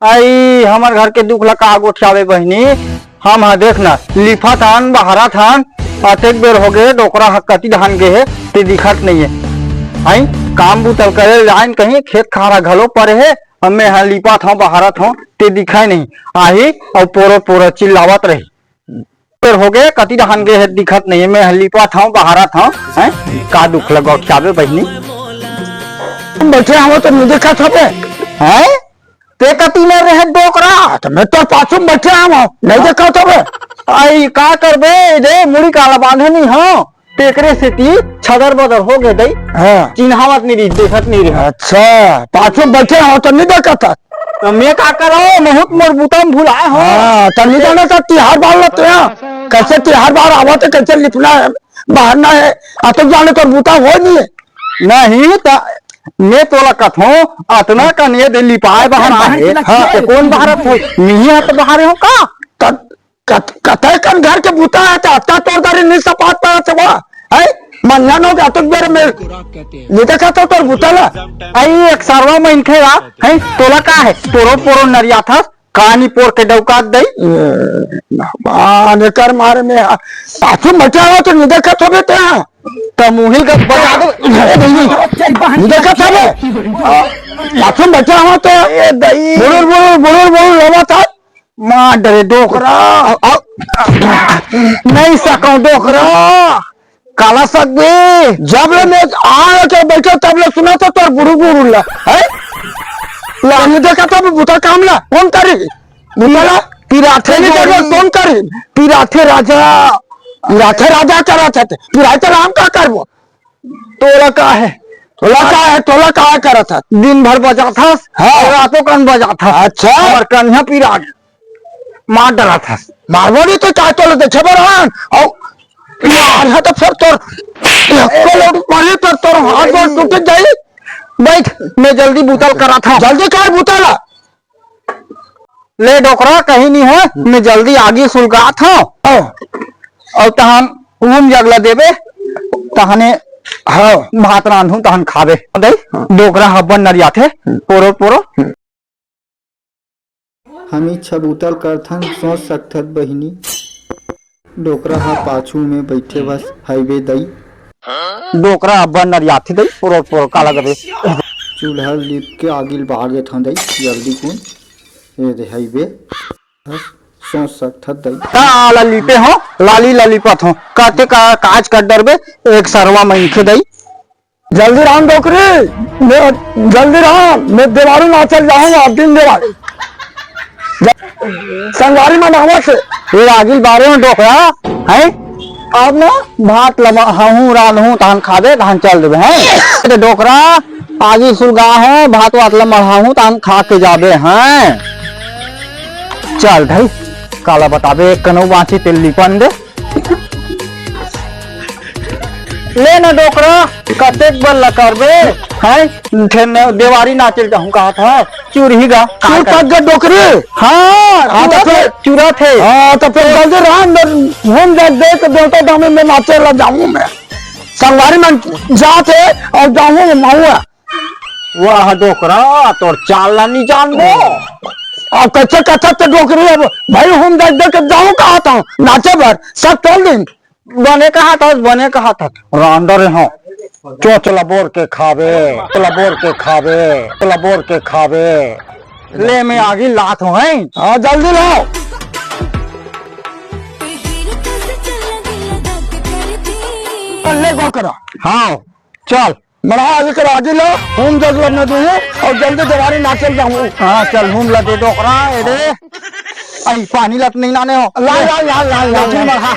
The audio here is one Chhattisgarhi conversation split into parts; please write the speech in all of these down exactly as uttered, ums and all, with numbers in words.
आई, हमर घर के दुख ला का गोठियावे बहिनी। हम ह देख ना, लिपत हन, बहारत हन, अतेक बेर होगे, डोकरा ह कति डहन गे हे, ते दिखत नइ हे। आई, काम बुता ल करे ल जाएन कहीं, खेत खार ह घलो परे हे, अब मैं ह लिपत हंव, बहारत हंव, ते दिखय नहीं। आही अउ पोरो पोरो चिल्लावत रही। बेर होगे, कति डहन गे हे, दिखत नइ हे, मैं ह लिपत हंव, बहारत हंव, हैं? का दुख ल गोठियाबे बहिनी? तुम बैठे हवो त नइ देखत हवे? हैं? ते कति मेर रहे डोकरा? हाँ, त मैं तोर पाछू म बैठे हवं, नइ देखत हवे? आई, का करबे, दे, मुड़ी काला बांधे नइ हंव, तेकरे सेती छदर बदर होगे दई। हाँ। चिन्हावत नइ रही, देखत नइ रही। अच्छा, पाछू म बैठे हवं त नइ देखत हस? त मैं का करंव, महूं त मोर बुता म भुलाए हंव। हाँ, त नइ जानत हस तिहार बार ल तें, कइसे तिहार बार आवत हे, कइसे लिपना हे, बहारना हे, अतेक जाने तोर बुता होय नइ हे। नहीं त मैं तोला कथंव, अतना कन ये दे लिपाए बहारना हे, हाँ। ते कोन बहारत हे? मिही हाथ बहारे हंव का? कत-, कत-, कतय कन घर के बुता हे, त अतना तोर दरी नइ सपाट पावत हवस, हैं? मंझन होगे अतेक बेर में नइ देखत हस तोर बुता ला? आई एक सरवा मनखे ला, हैं? तोला का हे? पोरो पोरो नरियाथस, कानी पोर के डौकात दई। ए, भगवान, एकर मारे में आ-, पाछू म बैठे हवस त नइ देखत हवे तें? त मुही ल बजा दे। ए, दई। नइ देखत हवे? आ, पाछू म बैठे हवस त ए, दई। बुरुर, बुरुर, बुरुर, बुरुर, लवत हे। मार डरे डोकरा। आ, आ, नइ सकंव डोकरा। काला सकबे? जब ले मैं आ के बैठे तब ले सुनत हंव तोर बुरु बुरु ला, हैं? ला, नइ देखत हस बुता काम ला, कोन करही? बुता ला? पिराथे नहीं करबो, जोड़ी। कोन करही? पिराथे राजा, पिराथे राजा करत हे, पिराथे राम का करबो? तोला का हे? तोला का हे? तोला का करत हस? दिन भर बजाथस, हाँ। अउ रातो कन बजाथस। अच्छा। हमर कनिहा पिरात मार डरत हस। मारबो नहीं तो काय तोला देखे बर हन? अउ मारहा त फेर तोर, एको लोट मारे त तोर हाथ गोड़ टूट जाई। बैठ, मैं जल्दी बुता ल करत हंव। जल्दी कर बुता ला। ले डोकरा, कहीं नहीं हे, मैं जल्दी आगी सुलगात हंव। हाँ। अउ तहन हूम जग ला देबे, तहने हाँ। भात रांधहूं, तहन खाबे। दई, हाँ। डोकरा ह अब्बड़ नरियाथे, हम्म। पोरो पोरो। हम्म। हम इच्छा बुता ल करथन, सोच सकथस बहिनी। डोकरा ह पाछू में बइठे बस हइबे दई। डोकरा अब्बड़ नरियाथे दई, पोरो पोरो काला गबे। चूल्हा ल लिप के आगी ल बार देथंव दई, जल्दी कुन। ए दे हइबे। बस सोच सकथस दई। का आला लिपे हंव, लाली ला लिपत हंव। कते का काज कर डरबे, एक सरवा मनखे दई। जल्दी रांध डोकरी, मैं, जल्दी रांध, मैं देवारी नाचे ल जाहूं, आज दिन देवारी। ज-, संगवारी मन आवत हे। ये आगी ल बारे हंव डोकरा, हैं? अब ना भात ल म-, हहूं रांधहूं, तहन खाबे, तहन चल देबे, हैं? ते डोकरा, आगी सुलगाहूं, भात वात ल मढ़ाहूं, तहन खा के जाबे, हैं? चल भाई, काला बताबे, एक कनऊ बांचे तेल लिपन दे। ले ना डोकरा, कतेक बल्ला करबे? हैं? फेर न देवारी नाचे ल जाहूं कहत हस, चुरही गा। चुर पक गे डोकरी। हाँ, हाँ, तो चुरत हे, फेर चुरत हे। हाँ, तो फेर जल्दी रांध, हूम जग दे के देवता दामे में नाचे ला जाहूं मैं। संगवारी मन जात हे अउ जाहूं मैं महुआ। वाह डोकरा, तोर चाल ला नी जानबो। अब कइसे कथस ते डोकरी, अब भाई हूम जग दे के जाहूं कहत हंव नाचे बर, सब चल दिन। बने कहत हस, बने कहत हस। रांध डरे हंव। चोच ला बोर के खाबे, ला बोर के खाबे, ला बोर के खाबे। ले मैं आगी लात हंव, हैं? हाँ, जल्दी लाव। ले डोकरा। हाँ, चल। मढ़ा आगे कर आगे ला, हूम जग ल मैं दूहूं अउ जल्दी देवारी नाचे ल जाहूं। हाँ, चल, हूम ला दे डोकरा, ए दे। आई, पानी ला त नइ लाने हस। ला, ला, ला, ला, ला, जल्दी ला। मढ़ा।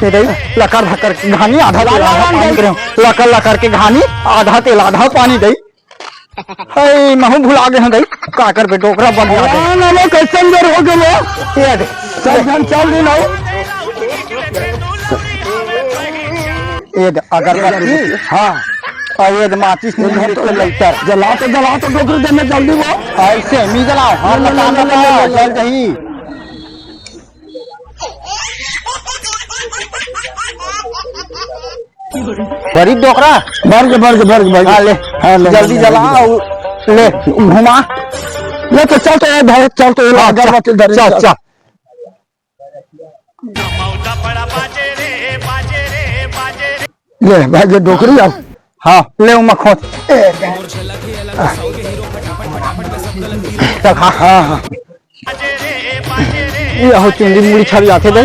ए दे, लकर भकर के घानी, आधा ला, तेल, ला, आधा ला, पानी ला। करे हंव। लकर लकर के घानी, आधा तेल, आधा पानी दे। आई, महूं भुला गे हंव दे। का करबे, डोकरा बन जाबे। ला, ला, ला, कइसन बेर होगे वो? ए दे। सब झन चल दिन अउ। ए दे, अगरबत्ती, हाँ। अउ ए दे, माचिस नहीं है तो lighter। जला तो, जला तो डोकरी दे में जल्दी वो। अइसे, मी जलाव, हाँ, ले, ले, लगा, ले, ले, लगा, ले, ले, ले। जल जाही। बरी डोकरा। भर के, भर के, भर के, भर के। हाँ, ले। हाँ, ले, जल्दी ले, ले, जला, ले। अउ ले, घुमा। ले तो चल तो, ए भाई, चल तो, ए हाँ, अगरबत्ती चल, धरे, चल, चल। चल। ले भाई, ये डोकरी अब। हाँ, ले उमा खोज। ए, चल, हाँ, हाँ, हाँ। ये हो चुंदी मुड़ी छाप जाथे बे।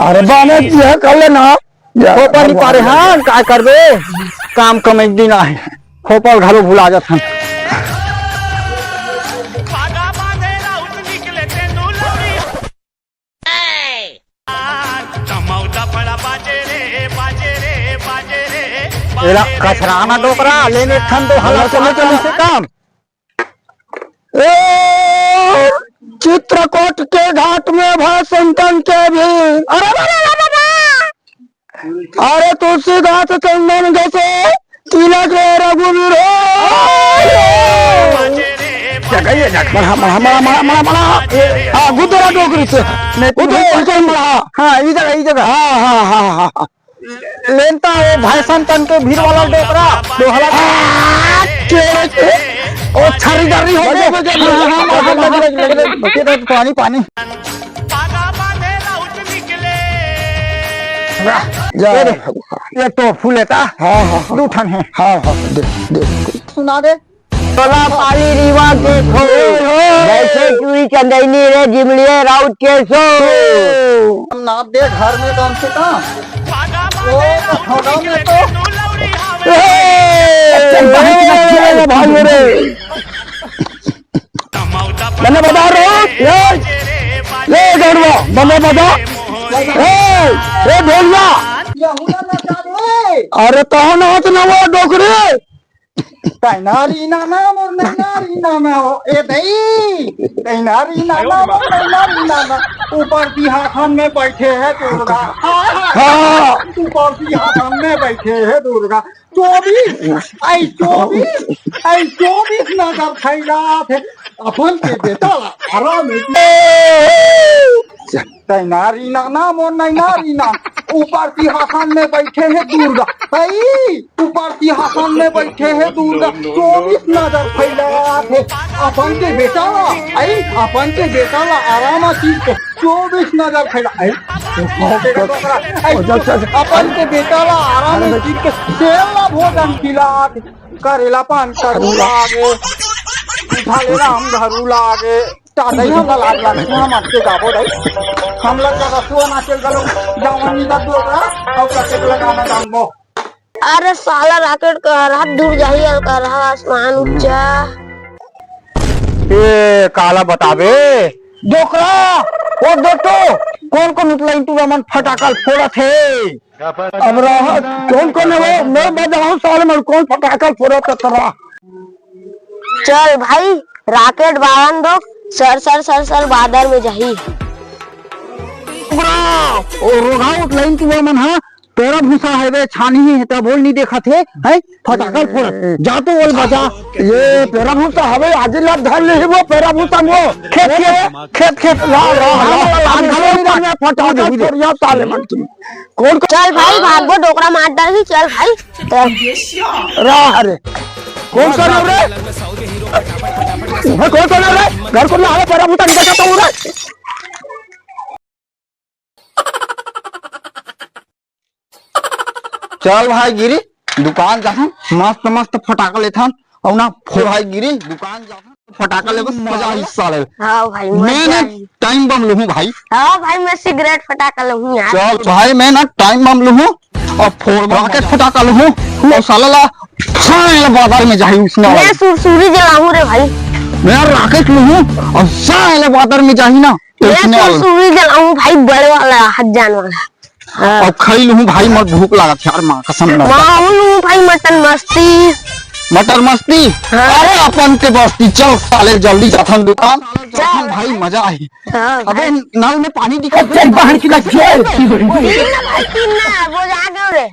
अरे बाने ये कर ले ना। खोपा नहीं पारे, हाँ, काय करबे? काम कम एक दिन आहे। खोपा घलो भुला जात हन। एला कचरा ना डोकरा, लेने एक ठन तो हला चलो, चलो। कम से कम। ए, चित्रकूट के घाट में भय संतन के भीड़। अरे, अरे, अरे, अरे, अरे। अरे, तुलसी गाछ चंदन घसे, तिलक रे रघुवीर हो। जगह ये जगह। मढ़ा, मढ़ा, मढ़ा। ए, हाँ, गुदरा डोकरी से। नहीं, गुदरा नहीं। डोकरी से मढ़ा। हाँ, ई जगह, ई जगह। हाँ, हाँ, हाँ, हाँ, हाँ। लेनता वो भय संतन के भीड़ वाला डोकरा, डोहला। आ, के, के, ओ, छरी डरी हो गए। बजे, बजे, बजे, बजे, बजे, बजे, बजे, बजे, पानी, पानी। जा, ये दे, भगवान। ये तो फूले का। हाँ, हाँ, हाँ। दू ठन है। हाँ, हाँ, दे, दे, दे। सुना दे। तोला पाली रीवा के खोए, ओए, ओए। वैसे चुई चंदैनी रे जिमलिए राउत के सो। हम नाप दे घर में कम से कम। ओ, तो ठोका में तो। ए, भाई रे। बने बजा रे, ए, ए, गड़वा, बने बजा। ए, ए, ढोलिया। अरे, तहन हाथ ना वो डोकरी। तैनारी नाना मोर नैनारी नाना हो, ए दई। तैनारी नाना मोर नैनारी नाना। ऊपर सिंहासन में बैठे है दुर्गा। हाँ। ऊपर सिंहासन में बैठे है दुर्गा। चौबीस, आई चौबीस, आई चौबीस नजर फैलात है। अपन के बेटा ला आराम है। तैनारी नाना मोर नैनारी नाना। ऊपर सिंहासन में बैठे है दुर्गा। आई ऊपर सिंहासन में बैठे है दुर्गा, चौबीस नजर फैलात है। अपन के बेटा ला, आई, अपन के बेटा ला आराम चीज के, चौबीस नजर फैला, आई, आई, अपन के बेटा ला आराम चीज के, तेल ला भोजन खिलात, करेला पान करू लागे, उठा ले राम धरू लागे। चाचा जी, हमला लाज लागथे, हम अटके जाबो दाई। हमला जगह सुआ नाचे घलो जावन नी दत डोकरा, अउ कतेक लगाना जानबो। अरे साला, राकेट करा दूर जाही अउ करा आसमान ऊंचा। ए, काला बताबे? डोकरा, ओ दोटो, कोन कोन उतला इंटू मन फटाका फोड़त हे? अब रहा, कोन कोन हे वो? मैं बजाऊं साले मन, कोन फटाका फोड़त हे तोरा? चल भाई, राकेट बावन दो, सर सर सर सर बादर में जाही। ओ रोगहा उतला इंटू मन हा, पेरा भूसा हवे, छानी हे, त बोल नी देखत हे, हैं? फटाका फोड़त। जा तो बोल बजा। ये पेरा भूसा हवे, आज ला धर ले वो पेरा भूसा वो। खेत, खेत, खेत, खेत। ला, ला, ला, ला, ला, ला, ला, फटाका फोड़िया साले मन की। कोन को चल भाई, भागो, डोकरा मार डालही, चल भाई। रहा रे। कोन सा नाम रे? भाई, कोन सा नाम रे? घर को ना आवे, पेरा भूसा निकल जाता हूँ रे। चल भाई गिरी, दुकान जाथन, मस्त मस्त फटाका लेथन, अउ ना फो भाई गिरी, दुकान जाथन, फटाका लेबे, मजा आही साले। हाँ भाई, मैं मजा ना आही। टाइम बम लूहूँ भाई। हाँ भाई, मैं सिगरेट फटाका लूहूँ यार। चल भाई, मैं ना टाइम बम लूहूँ अउ फोड़ रॉकेट फटाका लूहूँ अउ साला ला साले बाजार में जाही उसने मैं वाला। सुरसुरी जलाऊँ रे भाई। मैं रॉकेट लूहूँ अउ साले बाजार में जाही ना। मैं तो सुई जलाऊं भाई, बड़े वाला, हाथ जान वाला। हाँ। अब खाई लूं भाई, मत भूख लागत यार, माँ कसम ना। माँ हूँ लूं भाई, मटन मस्ती। मटन मस्ती? हाँ। अरे अपन के बस्ती, चल साले जल्दी जाथन दुकान। चल। जाथन भाई, मजा आही। हाँ, अबे भाई। नल में पानी दिखा। चल बाहर की लग जाए। पीना भाई, पीना, वो जा क्यों रे?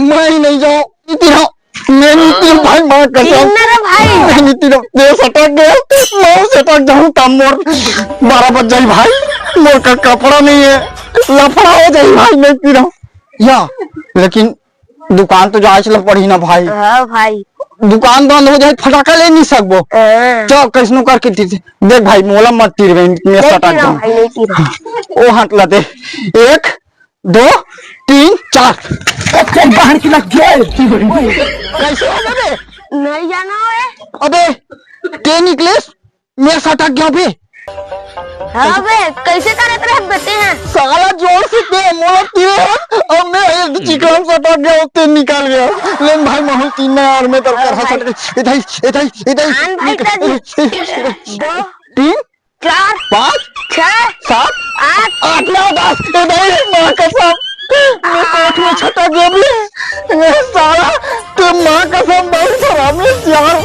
मैं ही नहीं जाऊँ, पीती रहो। मैं नीति रहूं भाई, माँ कसम। तीन ना रे भाई। मैं नीति रहूं, देश अटक गया, मैं से अटक जाऊं, काम मोर बारह बज जाई भाई, मोर का कपड़ा नहीं है, लफड़ा हो जाई भाई, मैं नीति रहूं। या, लेकिन दुकान तो जाए चल पड़ी ना भाई। हाँ भाई। दुकान बंद हो जाए, फटाका ले नहीं सकबो। हाँ। चल, कैसनो करके तीर। देख भाई, मोला मत तीर, मैं नहीं सटा तीरा दूँ। भाई, नहीं तीरा। ओ हट ला दे। एक, दो, तीन, चार। चल, बाहर की लग गया। कैसे हो गया बे? नहीं जाना है। अबे, के निकलेस? मैं सटक गया बे। हाँ बे, कैसे करत रहे बेटे हैं? साला जोर से दे, मोला तीर है, और मैं एक चिकन सटक गया, उससे निकल गया। लेन भाई, महू तीन में और मैं तरफ हाँ कर भाई। सटक। इधर, इधर, इधर। आन भाई, इधर। दो, तीन, चार, पाँच, छह, सात, आठ। आठ, नौ, दस। ए भाई, माँ कसम, मैं कोर्ट में छटा गया भी। ए साला, ते माँ कसम, बहुत खराब है यार।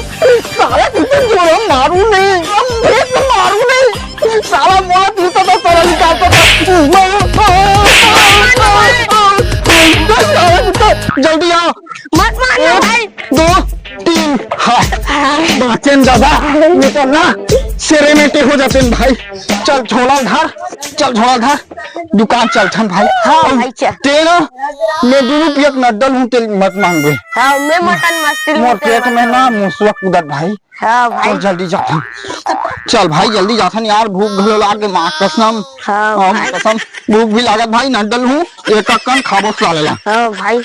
साला, तुझे जोड़ा मारू नहीं, हम भी तो मारू नहीं। साला, मोला तू तो, तो साला निकाल तो। जल्दी आओ। मत मारना एक, भाई। दो, तीन, हाँ, बाँचेन दादा, ये तो ना, सेरेमेटे हो जाते हैं भाई। चल झोला धर, चल झोला धर, दुकान चलथन भाई। हाँ, अउ भाई, चल। ते ना, मैं दूनों पियक नड्डल हूँ, ते मत मांगबे। हाँ, मैं मटन मस्ती मोर लूटे पेट में मत ना, मुसवा कूदत भाई। हाँ, भाई। चल जल्दी जाथन। चल भाई, जल्दी जाथन यार, भूख घलो लाग गे, माँ कसम। हाँ, हाँ, भाई। कसम, भूख भी लागत भाई, नड्डल हूँ, एक एक कन खाबो साले ला। हाँ, भाई।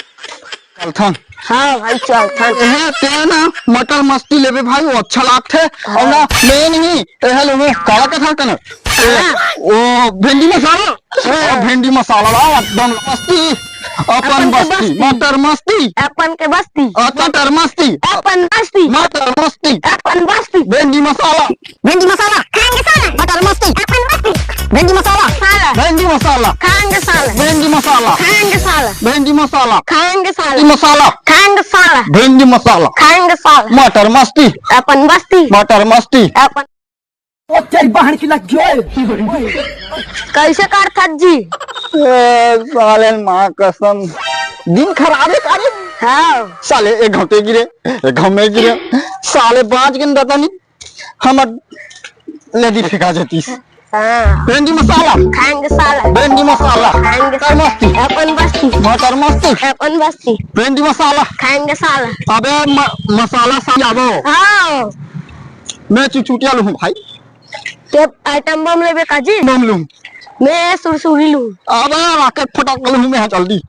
चलथन। हाँ भाई, चलथन। एहे, ते ना मटर मस्ती लेबे भाई, वो अच्छा लागथे। हाँ। अउ ना, मैं नहीं, एहे लो, वो काला कथा कन। हाँ। वो भिंडी मसाला। हाँ। ओ, भिंडी मसाला ला, एकदम मस्ती। अपन अपन के बस्ती, बस्ती। मटर मस्ती। अपन के बस्ती। अ, मटर मस्ती। अपन बस्ती। मटर मस्ती। अपन बस्ती। भिंडी मसाला। भिंडी मसाला, खाएंगे साला। मटर मस्ती, अपन मस्ती। भिंडी मसाला, साला। भिंडी मसाला, खाएंगे साला। भिंडी मसाला, खाएंगे साला। भिंडी मसाला, खाएंगे साला। भिंडी मसाला, खाएंगे साला। भिंडी मसाला, खाएंगे साला। मटर मस्ती, अपन मस्ती। मटर मस्ती, अपन। ओ तेरी बहन की लग गई। कैसे करथस जी? ए, साले माँ कसम, दिन खराब है का रे? हाँ। साले एक घंटे गिरे, एक घंटे गिरे, साले बाँच गे न दतनी। हमर नदी फेंका जतिस। हाँ। भेंडी मसाला। खाएंगे साला। भेंडी मसाला। खाएंगे मटर मस्ती। अपन बस्ती। मटर मस्ती। अपन बस्ती। भेंडी मसाला। खाएंगे साला। अबे म-, मसाला सा जाबो। हाँ। मैं चुचुटिया लूँ भाई। ते आइटम बम लेबे का जी? बम लूँ। मैं सुरसुरी लूँ। अबे रॉकेट फटाका लूँ मैं जल्दी।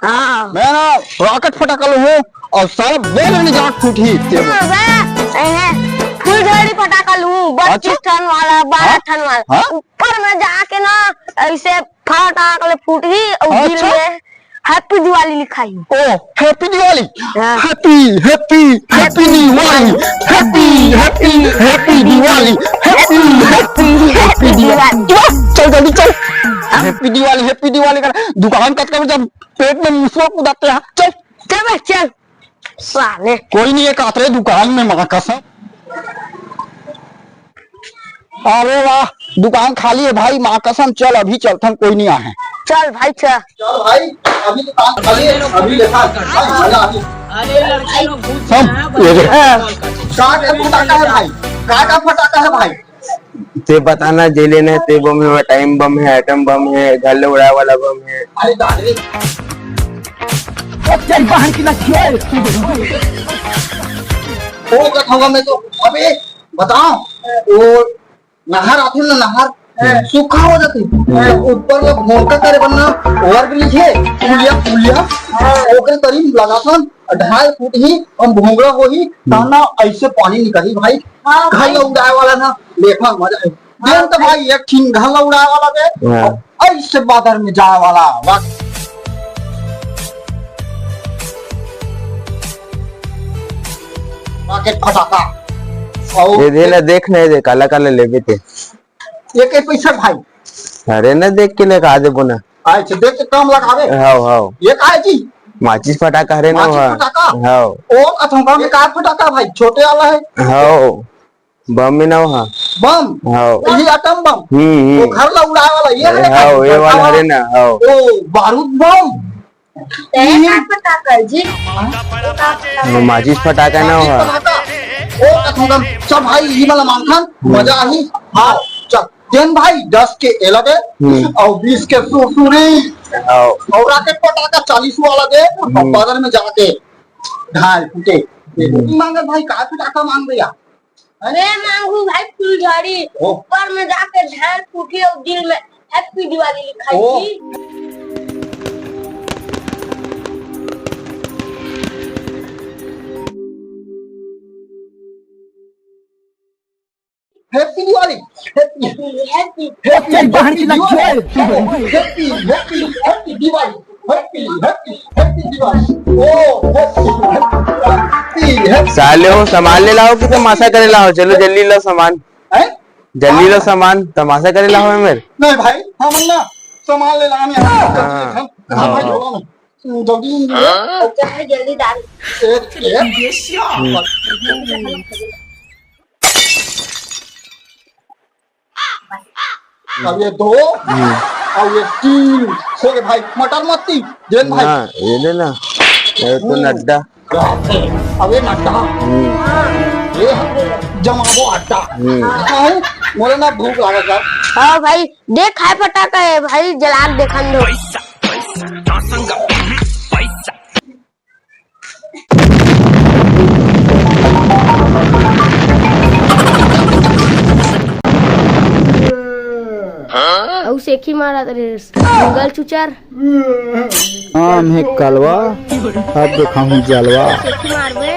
हाँ। मैं ना रॉकेट फटाका लूँ हूँ और साला मेरे में जाट फूटी। हाँ, मैं, ए, फुलझड़ी फटाका लूँ, बत्तीस अच्छा? ठन वाला, बारह हाँ? ठन वाला। हाँ? ऊपर में जाके ना ऐसे फटाक ले फूटही और दिल अच्छा? में हैप्पी दिवाली लिखाही। ओ, हैप्पी दिवाली। हाँ। Happy, happy, happy Diwali. Happy, happy, happy Diwali. Happy, happy, happy Diwali. चल जल्दी चल। हैप्पी दिवाली, हैप्पी दिवाली कर। दुकान कट कर जब पेट में मुसवा कूदाते हैं। चल। चल बे, चल। साले। कोई नहीं है कातरे दुकान में, माँ कसम। अरे वाह, दुकान खाली है भाई, माँ कसम। चल अभी चलथन, कोई नहीं आहे। चल भाई, चल। चल भाई, अभी दुकान खाली है, अभी देखा। अरे लड़के लोग घुस हम, गए हैं, ये देख। बस। हाँ। कहाँ का फटाका है भाई? कहाँ का फटाका है भाई? ते बताना, जे लेना है ते बम है, टाइम बम है, एटम बम है, घर ले उड़ाए वाला बम है। अरे दादा रे। ओ तेरी बहन की ना खेल। ओ, क्या खाऊंगा मैं तो? अबे बताओ, वो नहर आथे ना, नहर, हाँ। सूखा हो जाथे। हाँ। ऊपर में भोंका करे बर ना, वर्ग लिखे, पुलिया, पुलिया, हाँ। ओकर करीब लगाथन, ढाई फुट ही हम भोंगड़ा होही, हम्म। तब ना ऐसे पानी निकलही भाई। हाँ, घर भाई। ला उड़ाए वाला ना, देखा मजा है। हाँ, देन तो भाई। भाई एक ठिन घर ला उड़ाए वाला दे, हाँ। और ऐसे बादर में जाए वाला, वाह। रॉकेट फटाका। और ये दे ना, देख नहीं दे, काला काला लेबे ते। एक एक पैसा भाई। अरे ना, देख के लेका देबो ना। अच्छा, देख के कम लगावे। हाव, हाव। ये का है जी? माचिस फटाका हरे ना माचिस वहाँ। फटाका? हाव। ओ, अथवा में का फटाका भाई? छोटे वाला है? हाव। बम में ना वहाँ। बम? हाव। ये एटम बम? हम्म, हम्म। वो घर ला उड़ाए वाला, ये अरे है हाव, ये वाला हरे ना, हाव। ओ, बारूद बम? तें का फटाका जी? वो माचिस फटाका ना माचिस हो। फटाका। ओ, कथम, सब भाई, ई वाला मांगथन, हम्म। मजा आही। हाँ, चल। तेन भाई, दस के ए लगे, हम्म। और बीस के सुरसुरी, आओ। और रॉकेट फटाका चालीस वाला दे, और हम्म। बगल में जाके ढाई फुटे। ये तो नहीं मांगत भाई, का तू टाका मांग रहा? अरे मांगू भाई फुलझड़ी, ओ। ऊपर में जाके झाड़ फूटी और दिल में हैप्पी दिवाली लिखाई ओ। थी। Happy Diwali. Happy, happy, happy, चल, बहन की लग Diwali. Happy, happy, happy Diwali. Happy, happy, happy Diwali. ओ, हैप्पी, हैप्पी, हैप्पी। साले हो, सामान ले लाओ कि तमाशा करे लाओ? चलो जल्दी लाओ सामान। हैं? जल्दी लाओ सामान, तमाशा करे लाओ मेर। नहीं भाई, हम ना सामान ले लाने आए हैं। हाँ। हम भाई हाँ। झोला में। जल्दी, जल्दी। अच्छा है, जल्दी डाल। एक, एक। हम्म। अब ये दो, हम्म। अब ये तीन। हो गए भाई, मटर मस्ती, जैन भाई। ना, ये ले ना, ये तो हम्म। नड्डा। अब ये नड्डा। हम्म। ये जमाबो अड्डा। हम्म। हाँ, मोला ना भूख लागत बा। हाँ भाई, देख खाए फटाका है भाई, जला के देखन दो। अउ सेखी मारत रे, सिंगल चुचर। हम हे कलवा, अब देखाहूं जलवा। सेखी मारबे।